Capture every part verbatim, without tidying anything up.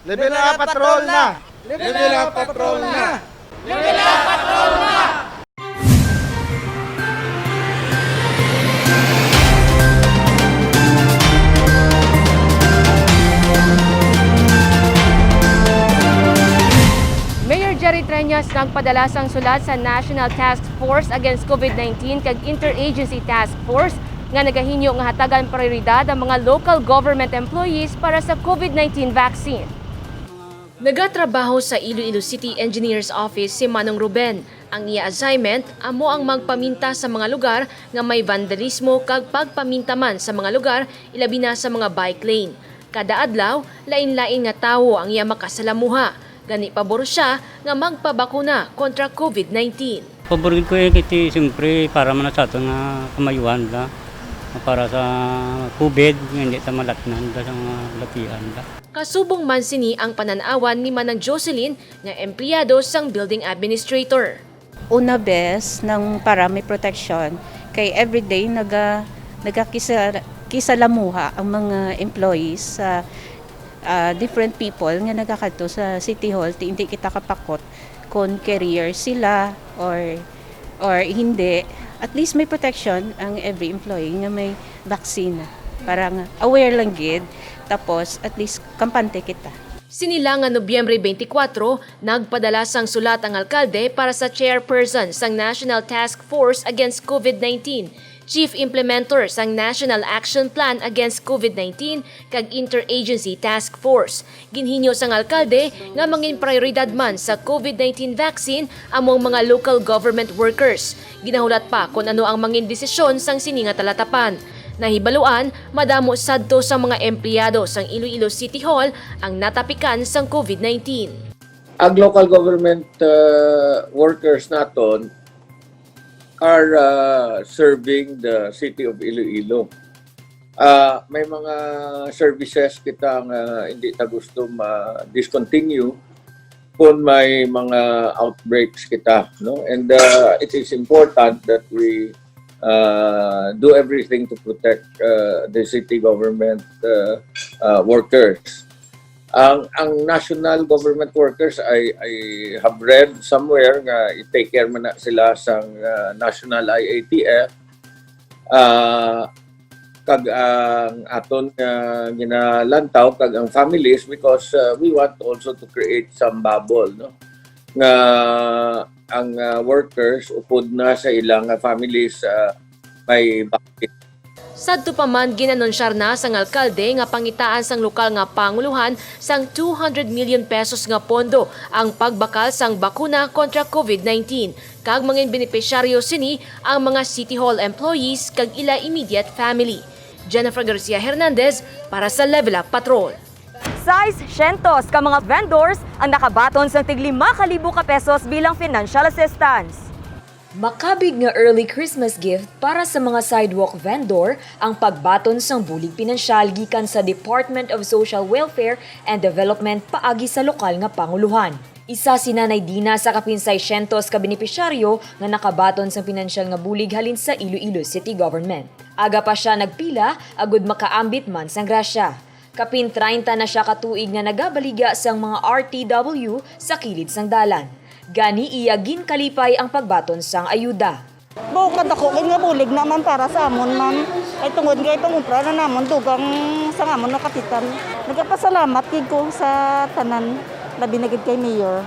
Level up, patrol na! Level up, patrol na! Mayor Jerry Treñas nagpadala sang sulat sa National Task Force Against COVID nineteen kag Interagency Task Force nga nagahinyo nga hatagan prioridad ang mga local government employees para sa COVID nineteen vaccine. Nagatrabaho sa Iloilo City Engineer's Office si Manong Ruben. Ang iya assignment amo ang magpaminta sa mga lugar nga may vandalismo kag pagpaminta man sa mga lugar, ilabi na sa mga bike lane. Kada adlaw, lain-lain nga tawo ang iya makasalamuha. Gani, pabor sia nga magpabakuna kontra COVID nineteen. Pabor gid ko, eh, kay ti, siyempre, para man sa aton nga kamayuhan da, para sa COVID, nga hindi ta malatnan da sa mga batian da. Kasubong man sini ang panan-awan ni Manang Jocelyn nga empleyado sang building administrator. Una, bes, nang para may protection, kay everyday naga-, nagakisa-, kisalamuha ang mga employees sa, ah, different people nga nagakadto sa City Hall, ti hindi kita kapakot kon carrier sila or, or hindi. At least may protection ang every employee nga may vaccine. Parang aware lang gid, tapos at least kampante kita. Sini lang nga Nobyembre twenty-four, nagpadala sang sulat ang alkalde para sa chairperson sang National Task Force Against COVID nineteen, chief implementer sang National Action Plan Against COVID nineteen kag Interagency Task Force. Ginhinyo sang alkalde nga mangin prioridad man sa COVID nineteen vaccine among mga local government workers. Ginahulat pa kon ano ang mangin desisyon sang sini nga talatapan. Nahibaluan, madamo sadto sa mga empleyado sang Iloilo City Hall ang natapikan sang COVID nineteen. Ang local government, uh, workers naton are, uh, serving the city of Iloilo. Uh, may mga services kita nga hindi ta gusto ma-discontinue kung may mga outbreaks kita, no? And, uh, it is important that we, uh, do everything to protect, uh, the city government, uh, uh, workers. Ang, ang national government workers, I, I have read somewhere nga i-take care man na sila sang, uh, national I A T F. Uh, kag ang aton nga ginalantaw kag ang families, because, uh, we want also to create some bubble, no, nga ang, uh, workers upod na sa ilang, uh, families, uh, may vaccine. Sadto pa man, ginanunsyar na sang alkalde nga pangitaan sang lokal nga panguluhan sang two hundred million pesos nga pondo ang pagbakal sang bakuna kontra COVID nineteen, kag mangin benepisyaryo sini ang mga City Hall employees kag ila immediate family. Jennifer Garcia Hernandez para sa Level Up Patrol. Sais syentos ka mga vendors ang nakabaton sang tig lima ka libo ka pesos bilang financial assistance. Makabig nga early Christmas gift para sa mga sidewalk vendor ang pagbaton sang bulig pinansyal gikan sa Department of Social Welfare and Development paagi sa lokal nga panguluhan. Isa si Nanay Dina sa kapin sais syentos ka benepisyaryo nga nakabaton sang pinansyal nga bulig halin sa Iloilo City Government. Aga pa sia nagpila agud makaambit man sang grasya. Kapin treinta na sia ka tuig nga nagabaligya sang mga R T W sa kilid sang dalan. Gani, iya ginkalipay ang pagbaton sang ayuda. Buo kadako gid nga bulig na man para sa amon, ma'am. Kay tungod kay pangumpra na namon dugang sang amon nga kapital. Nagapasalamat gid ko sa tanan, labi na gid kay Mayor.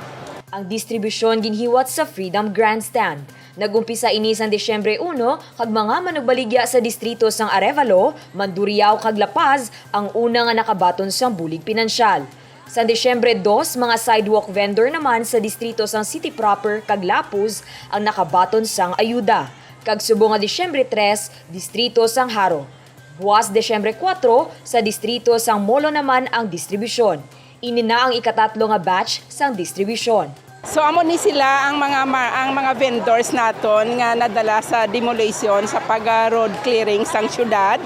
Ang distribusyon ginhiwat sa Freedom Grandstand. Nag-umpisa ini sang Disyembre uno, kag mga manugbaligya sa distrito sang Arevalo, Mandurriao, kag La Paz ang una nga nakabaton sang bulig pinansyal. Sang Disyembre dos, mga sidewalk vendor naman sa distrito sang City Proper kag Lapuz ang nakabaton sang ayuda. Kag subong nga Disyembre tres, distrito sang Jaro. Buas Disyembre kuwatro, sa distrito sang Molo naman ang distribusyon. Ini na ang ikatatlo nga batch sang distribusyon. So, amo ni sila ang mga ma-, ang mga vendors naton nga nadala sa demolition sa pag, ah, road clearing sang syudad.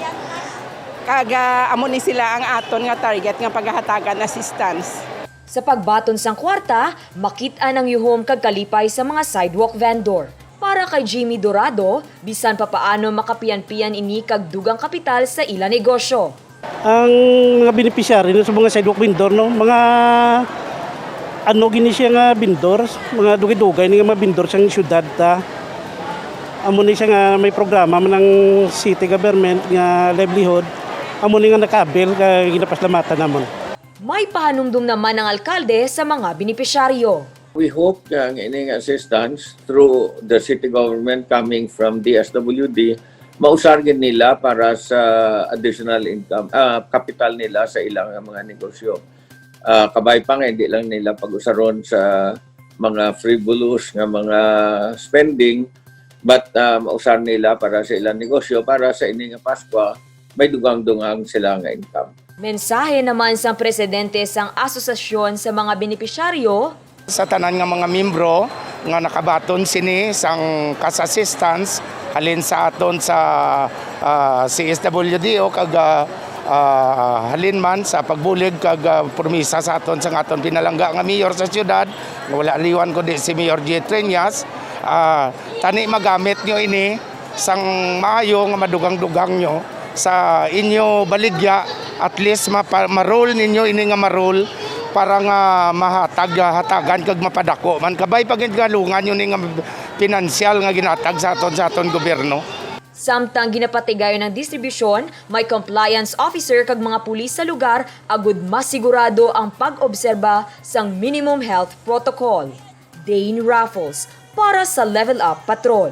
Kag, ah, amo ni sila ang aton nga target nga pagahatagan assistance. Sa pagbaton sang kwarta, makit-an ang yuhom kag kalipay sa mga sidewalk vendor. Para kay Jimmy Dorado, bisan pa paano makapian-pian ini kag dugang kapital sa ila negosyo. Ang mga beneficiary na sa mga sidewalk vendor, no, mga ano gini siya nga vendor, mga dugay-dugay ni nga mga vendor sang syudad ta. Amo ni siya nga may programa man ang city government nga livelihood. Amo ni nga naka-avail kay ginapasalamatan namon. May pahanumdom naman ang alkalde sa mga benepisyaryo. We hope nga ang ining assistance through the city government coming from D S W D mausar gid nila para sa additional income, ah, kapital nila sa ilang mga negosyo. Ah, kabay pa nga hindi lang nila pag-usaron sa mga frivolous nga mga spending, but ah, mausar nila para sa ilang negosyo para sa ini nga Paskwa may dugang-dungang sila nga income. Mensahe naman sang presidente sang asosasyon sa mga benepisyaryo, Sa tanan nga mga miyembro nga nakabaton sini sang cash assistance halin sa aton sa ah, C S W D o kag ah, ah, halin man sa pagbulig kag ah, promisa sa aton sa aton pinalangga nga mayor sa siyudad nga wala liwan kundi si Mayor J. Treñas, ah, tani magamit nyo ini sang maayo nga madugang-dugang nyo sa inyo baligya, at least mapa- ma-roll ninyo ini nga ma-roll para nga mahatag hatagan kag mapadako man kabay pagin galungan yun nga pinansyal nga ginatag sa aton sa aton gobyerno. Samtang ginapatigayon ang distribusyon, may compliance officer kag mga pulis sa lugar agud masigurado ang pag-obserba sang minimum health protocol. Dane Raffles para sa Level Up Patrol.